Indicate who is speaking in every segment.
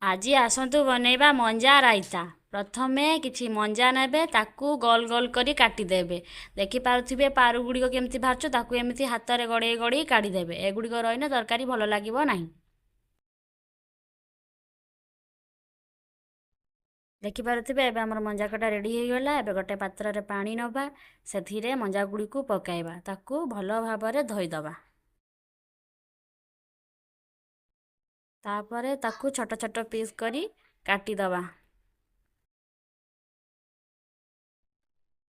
Speaker 1: ଆଜି ଆସନ୍ତୁ ବନେଇବା ମଞ୍ଜା ରାଇତା। ପ୍ରଥମେ କିଛି ମଞ୍ଜା ନେବେ, ତାକୁ ଗୋଲ ଗୋଲ କରି କାଟିଦେବେ। ଦେଖିପାରୁଥିବେ ପାରୁ ଗୁଡ଼ିକ କେମିତି ବାହାରୁଛି। ତାକୁ ଏମିତି ହାତରେ ଗଡ଼େଇ ଗଡ଼େଇ କାଢ଼ିଦେବେ। ଏଗୁଡ଼ିକ ରହିଲେ ତରକାରୀ ଭଲ ଲାଗିବ ନାହିଁ। ଦେଖିପାରୁଥିବେ, ଏବେ ଆମର ମଞ୍ଜା କଟା ରେଡ଼ି ହେଇଗଲା। ଏବେ ଗୋଟେ ପାତ୍ରରେ ପାଣି ନେବା, ସେଥିରେ ମଞ୍ଜା ଗୁଡ଼ିକୁ ପକାଇବା, ତାକୁ ଭଲ ଭାବରେ ଧୋଇଦେବା। ତାପରେ ତାକୁ ଛୋଟ ଛୋଟ ପିସ୍ କରି କାଟିଦେବା।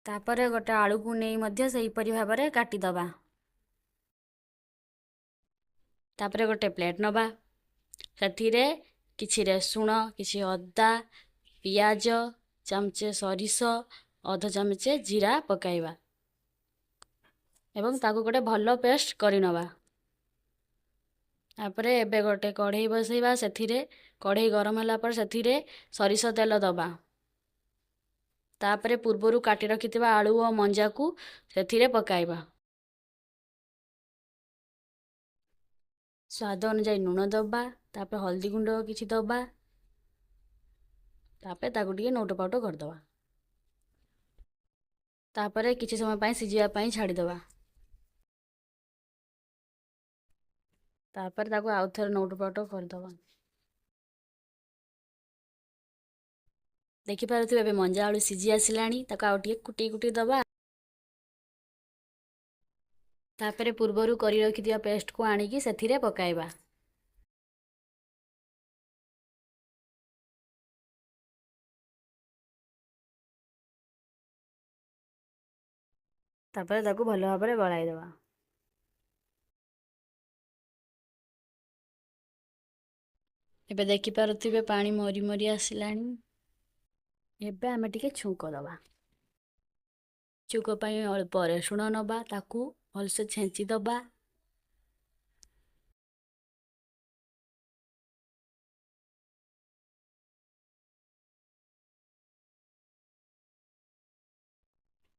Speaker 1: ତାପରେ ଗୋଟେ ଆଳୁକୁ ନେଇ ମଧ୍ୟ ସେହିପରି ଭାବରେ କାଟିଦେବା। ତାପରେ ଗୋଟେ ପ୍ଲେଟ୍ ନେବା, ସେଥିରେ କିଛି ରସୁଣ, କିଛି ଅଦା, ପିଆଜ, ଚାମଚେ ସୋରିଷ, ଅଧ ଚାମଚେ ଜିରା ପକାଇବା ଏବଂ ତାକୁ ଗୋଟେ ଭଲ ପେଷ୍ଟ କରିନେବା। ତାପରେ ଏବେ ଗୋଟେ କଢ଼େଇ ବସେଇବା। ସେଥିରେ କଢ଼େଇ ଗରମ ହେଲା ପରେ ସେଥିରେ ସୋରିଷ ତେଲ ଦେବା। ତାପରେ ପୂର୍ବରୁ କାଟି ରଖିଥିବା ଆଳୁ ଓ ମଞ୍ଜାକୁ ସେଥିରେ ପକାଇବା। ସ୍ୱାଦ ଅନୁଯାୟୀ ଲୁଣ ଦେବା, ତାପରେ ହଳଦୀ ଗୁଣ୍ଡ କିଛି ଦେବା। ତାପରେ ତାକୁ ଟିକେ ନଉଟ ପାଉଟ କରିଦେବା। ତାପରେ କିଛି ସମୟ ପାଇଁ ସିଝିବା ପାଇଁ ଛାଡ଼ିଦେବା। ତାପରେ ତାକୁ ଆଉ ଥରେ ନଉଟ ପାଉଟ କରିଦେବା। ଦେଖିପାରୁଥିବେ, ଏବେ ମଞ୍ଜା ଆଳୁ ସିଝି ଆସିଲାଣି। ତାକୁ ଆଉ ଟିକେ କୁଟି କୁଟି ଦେବା। ତାପରେ ପୂର୍ବରୁ କରି ରଖିଥିବା ପେଷ୍ଟକୁ ଆଣିକି ସେଥିରେ ପକାଇବା। ତାପରେ ତାକୁ ଭଲ ଭାବରେ ଗୋଳାଇ ଦେବା। ଏବେ ଦେଖିପାରୁଥିବେ, ପାଣି ମରି ମରି ଆସିଲାଣି। ଏବେ ଆମେ ଟିକେ ଛୁଙ୍କ ଦେବା। ଛୁଙ୍କ ପାଇଁ ଅଳ୍ପ ରସୁଣ ନେବା, ତାକୁ ଭଲସେ ଛେଞ୍ଚି ଦେବା।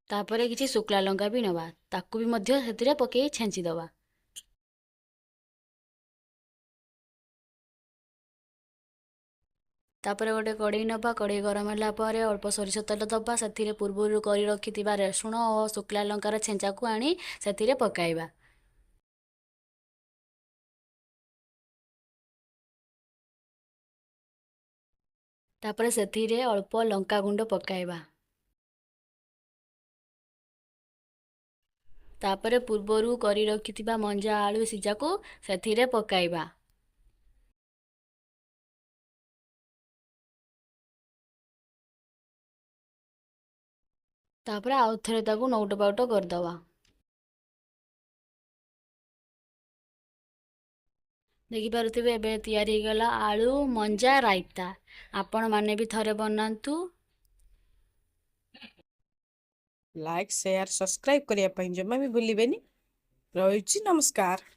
Speaker 1: ତାପରେ କିଛି ଶୁଖିଲା ଲଙ୍କା ବି ନେବା, ତାକୁ ବି ମଧ୍ୟ ସେଥିରେ ପକାଇ ଛେଞ୍ଚି ଦେବା। ତାପରେ ଗୋଟେ କଢ଼େଇ ନେବା। କଢ଼େଇ ଗରମ ହେଲା ପରେ ଅଳ୍ପ ସୋରିଷ ତେଲ ଦେବା। ସେଥିରେ ପୂର୍ବରୁ କରି ରଖିଥିବା ରସୁଣ ଓ ଶୁଖିଲା ଲଙ୍କାର ଛେଞ୍ଚାକୁ ଆଣି ସେଥିରେ ପକାଇବା। ତାପରେ ସେଥିରେ ଅଳ୍ପ ଲଙ୍କା ଗୁଣ୍ଡ ପକାଇବା। ତାପରେ ପୂର୍ବରୁ କରି ରଖିଥିବା ମଞ୍ଜା ଆଳୁ ସିଝାକୁ ସେଥିରେ ପକାଇବା। ତାପରେ ଆଉ ଥରେ ତାକୁ ନଉଟ ପାଉଟ କରିଦେବା। ଦେଖିପାରୁଥିବେ, ଏବେ ତିଆରି ହେଇଗଲା ଆଳୁ ମଞ୍ଜା ରାଇତା। ଆପଣମାନେ ବି ଥରେ ବନାନ୍ତୁ।
Speaker 2: ଲାଇକ୍, ସେୟାର, ସବସ୍କ୍ରାଇବ୍ କରିବା ପାଇଁ ଜମା ବି ଭୁଲିବେନି। ରହୁଛି, ନମସ୍କାର।